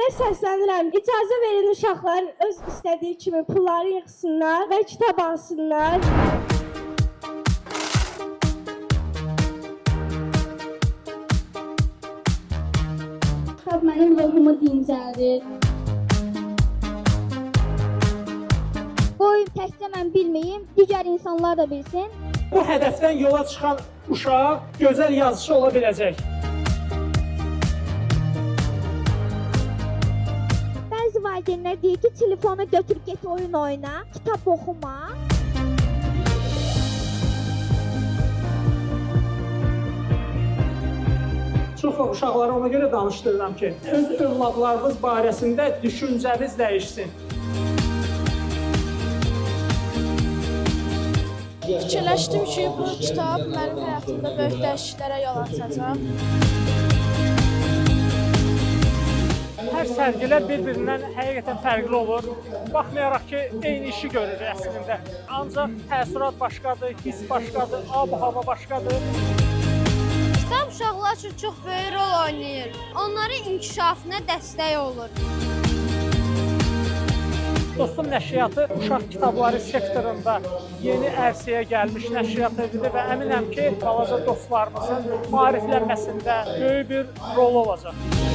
Valideynlərə səslənirəm. İcazə verin uşaqlar öz istədiyi kimi pulları yığsınlar və kitab alsınlar. Kitab mənim ruhumu dincəldir. Qoy təkcə mən bilməyim, digər insanlar da bilsin. Bu hədəfdən yola çıxan uşaq gözəl yazıçı ola biləcək. Bəzi valideynlər deyir ki, telefonu götür get oyun oyna, kitab oxuma. Çox vaxt uşaqlara ona görə danışdırıram ki, öz övladlarınız barəsində düşüncəniz dəyişsin. Fikirləşdim ki, bu kitab mənim həyatımda böyük dəyişikliklərə yol açacaq. Hər sərgilər bir-birindən həqiqətən fərqli olur. Baxmayaraq ki, eyni işi görür əslində. Ancaq təəssürat başqadır, hiss başqadır, ab-hava başqadır. Kitab uşaqlar üçün çox böyük rol oynayır. Onların inkişafına dəstək olur. Dostum Nəşriyyatı uşaq kitabları sektorunda yeni ərsəyə gəlmiş nəşriyyat evidir və əminəm ki, balaca dostlarımızın maariflənməsində böyük bir rolu olacaq.